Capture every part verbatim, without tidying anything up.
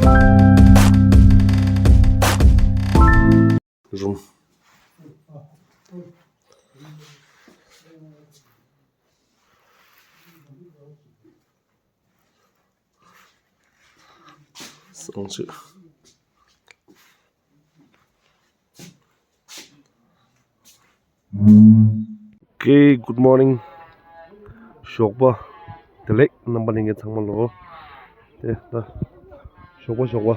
རུམ། གསང་སྤྱོད། Okay, good morning. ཞོགས་པ་བདེ་ལེགས། རྣམ་པ་ལྷན་རྒྱས་ཚང་མ་ལོ། དེ་ད་ཞོགས་པ་ཞོགས་པ།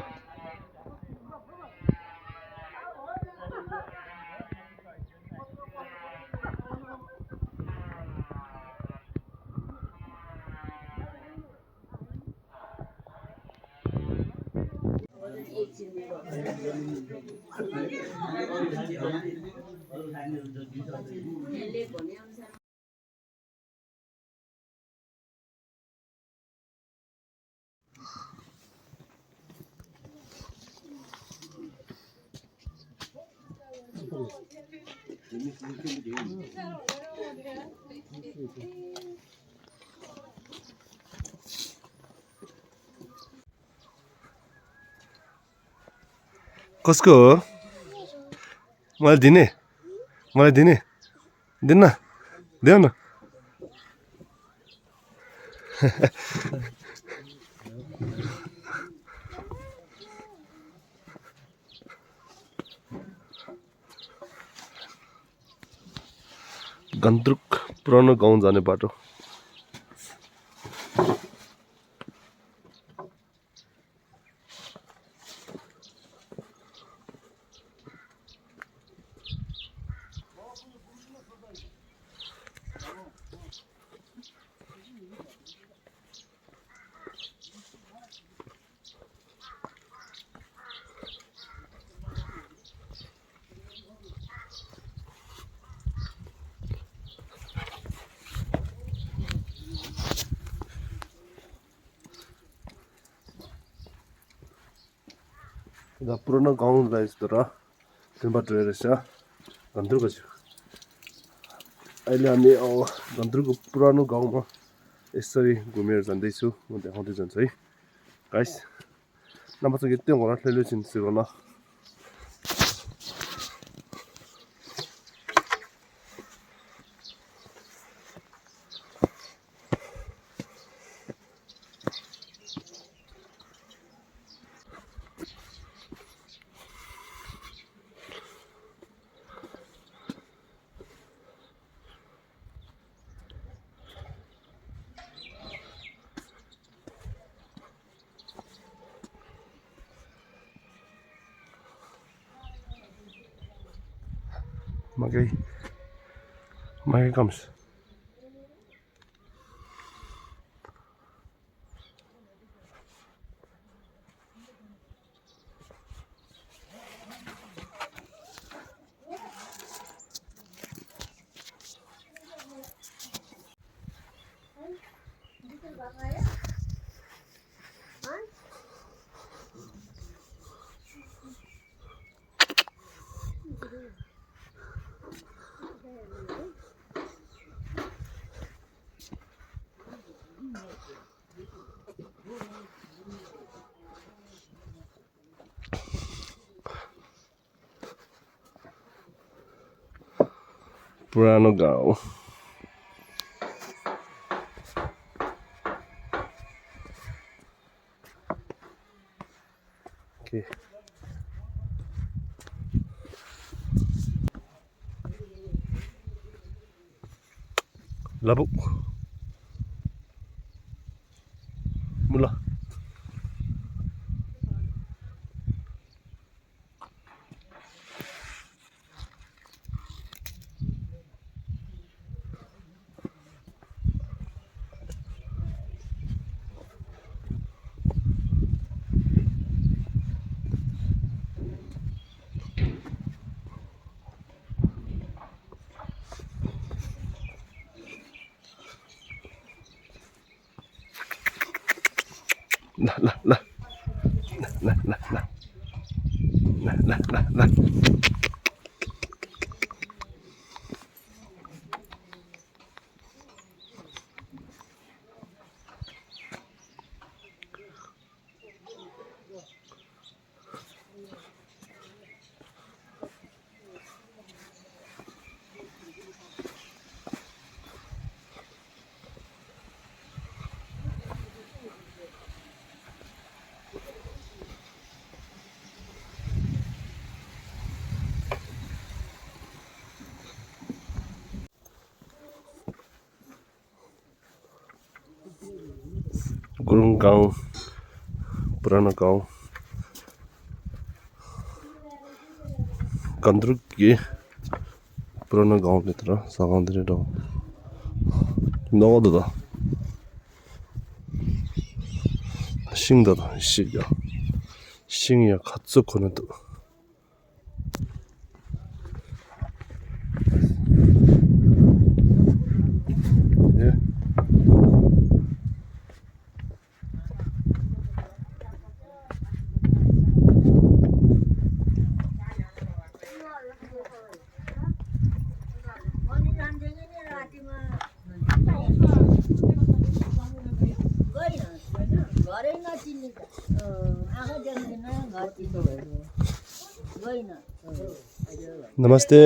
Costco. Mal dine. Mal dine. Dinna. Dinna. गंद्रुक पुरानो गाउँ जाने बाटो। ད་པུ་ར་ན་གའོན་ལ་ཡིས་དུ་ར། དེན་པ་བྲོས་རེ་ཤ། ག་འདུར་ག་ཆུ། ཨ་ལ་ནི་ཨོ། ག་འདུར་ག་པུ་ར་ནོ་གའོན་མ། ཨེ་སོ་རི་གུ་མེར་ཟན་དེ་ཆུ། ངོ་དེ་ཧོང་དེ་ཟན་ཚོ་ཡི། གའིས། རྣམ་པ་ཚོ་གི་སྟོན་གོ་ར་ལྷོད་ལྷོད་ཕྱིན་ཟེར་གོ་ན། མ་གི། མ་གི་ཀམས། पुरानो गाउँ। Okay. लबुक। मुला। ལ་ལ་ལ། ལ་ལ་ལ། ལ་ལ་ལ་ལ། गुरुङ गाउँ, पुरानो गाउँ। गन्द्रुक के पुरानो गाउँ भित्र सघाउँदै रह। नगद त सिंह त सिंह सिंह या खच्चो खुन त। नमस्ते।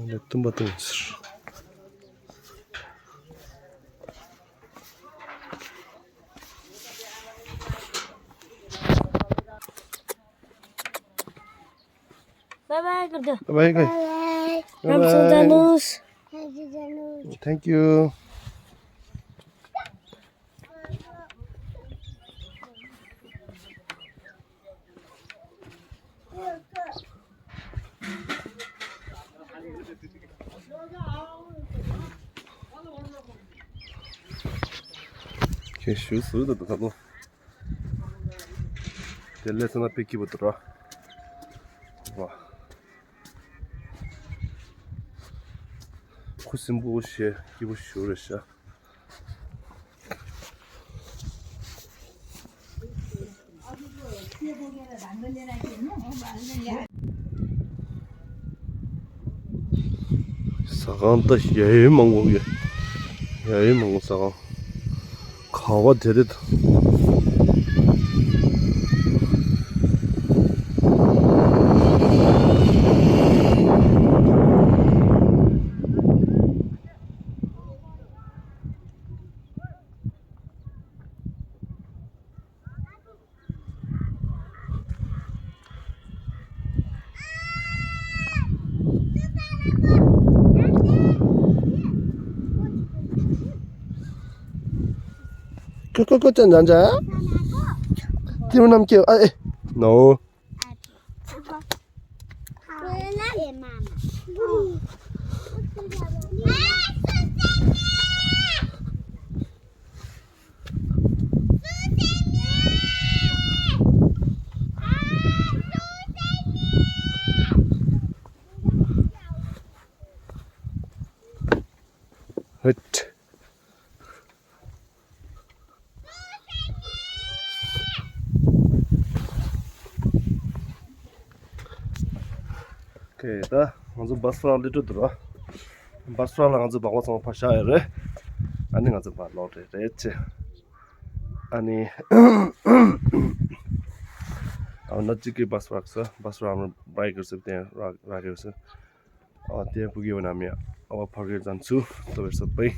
ལས་སྟོན་པ་དེ་ཡིན་ཟེར། बाई बाई गरिदियो। Bye bye. राम्रोसँग जानुहोस्। Thank you. ཁྱེད་ཞུ་སུ་དང་ད་ལོ། དེ་ལས་ཚ་ན་པེ་ཀི་བུ་དུ་ར། ཝ། ཁུ་སིམ་པོ་ཞེ་སྐྱིད་པོ་ཞུ་རེ་ཤ། ཟ་ཁང་ད་ཡ་ཡོད་མང་པོ་ཡོད། ཡ་ཡོད་མང་པོ་ཟ་ཁང་། ཁ་བ་དེ་རེད། ཀོ་ཀོ་ཀོ་ཅན་ཅན་ཅན། ཏི་མ་ནམ་ཀྱི་ཨ་ཨེ། ནོ། ཧད། ཁེ་ད་ང་ཚོ་བཱ་སི་པ་རང་ལི་ཏུ་འདུག་ར། བཱ་སི་པ་རང་ལ་ང་ཚོ་སྦག་སྦག་ཚང་མ་ཕར་བཞག་ཡོད་རེད། ཨ་ནི་ང་ཚོ་ཕར་ལོག་རེད་རེད་ཅེ། ཨ་ནི་ཨ་ན་ཅིག་གི་བཱ་སི་པ་རག་ས་བཱ་སི་པ་རང་བྷའི་ཀར་སི་བཏང་རག་རག་ཡོད་ས། ཨ་དེ་བུ་གི་བ་ན་མི་ཨ་བ་ཕར་གི་ཙམ་ཚུ་ཏོ་བེར་སོད་པའི།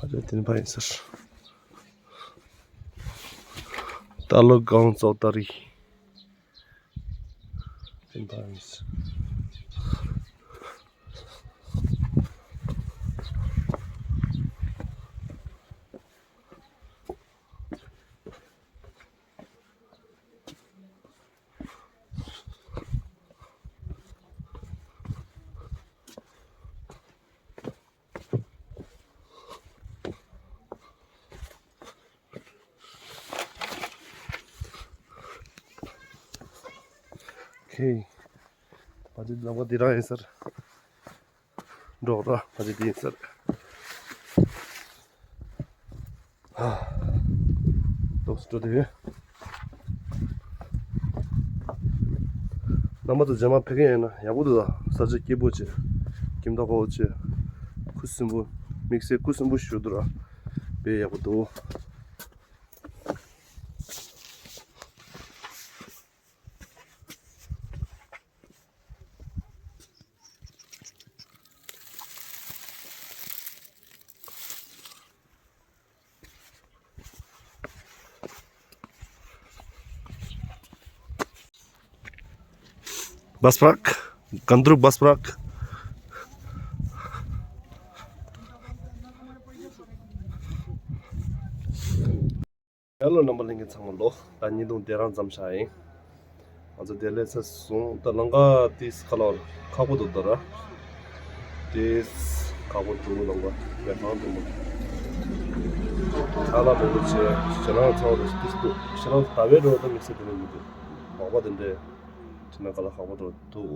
ཕ་ཆེ་དེ་ནི་ཕ་ཡིན་ཟེར། ཏཱ་ལོ་སྒང་ཙོག་ཏ་རི། དེ་ནི་ཕ་ཡིན་ཟེར། ཧེ། ཕལ་ཆེར་ལམ་ཁ་འདི་རང་ཡིན་ས་རེད། འགྲོ་ར་ཕལ་ཆེར་འདི་ཡིན་ས་རེད། ཧ། ཏོག་ཙམ་འགྲོ་དེ་ཡོད། རྣམ་པ་ཚོ་རྗེས་མ་ཕེབས་མཁན་ཡིན་ན་ཡག་པོ་འདུག་ད། ས་ཆ་སྐྱིད་པོ་བྱས། ཁྱིམ་ཐོག་ཁ་པོ་བྱས། ཁུ་སིམ་པོ། དམིགས་བསལ་ཁུ་སིམ་པོ་ཞིག་འདུག་ར། དཔེ་ཡག་པོ་འདུག། Bus park, Gandruk bus park. ཧེ་ལོ། རྣམ་པ་ལྷན་རྒྱས་ཚང་མ་ལོ། ད་ཉིན་ཐུང་དེ་རང་མཚམས་བཞག་ཡིན། ང་ཚོ་དེ་ལས་ཚ་སོང་། ད་ལམ་ཁ་དེ་ཁ་ལག་ཁག་པོ་འདུག་ད་ར། དེ་ཁག་པོ་འདུག་ལམ་ཁ་མེ་ཁང་འདུག་མ། ཁ་ལག་མང་པོ་བྱས། ཞེད་སྣང་ཚ་བོ་རེད་དེ་འདུག་ཞེད་སྣང་ད་བའི་འགྲོ་ད་དམིགས་བསལ་དེ་འདྲ་མི་འདུག་མག་པ་དེ་འདྲས་དེ་ན་ཁ་ལག་ཁག་པོ་འདུག་འདུག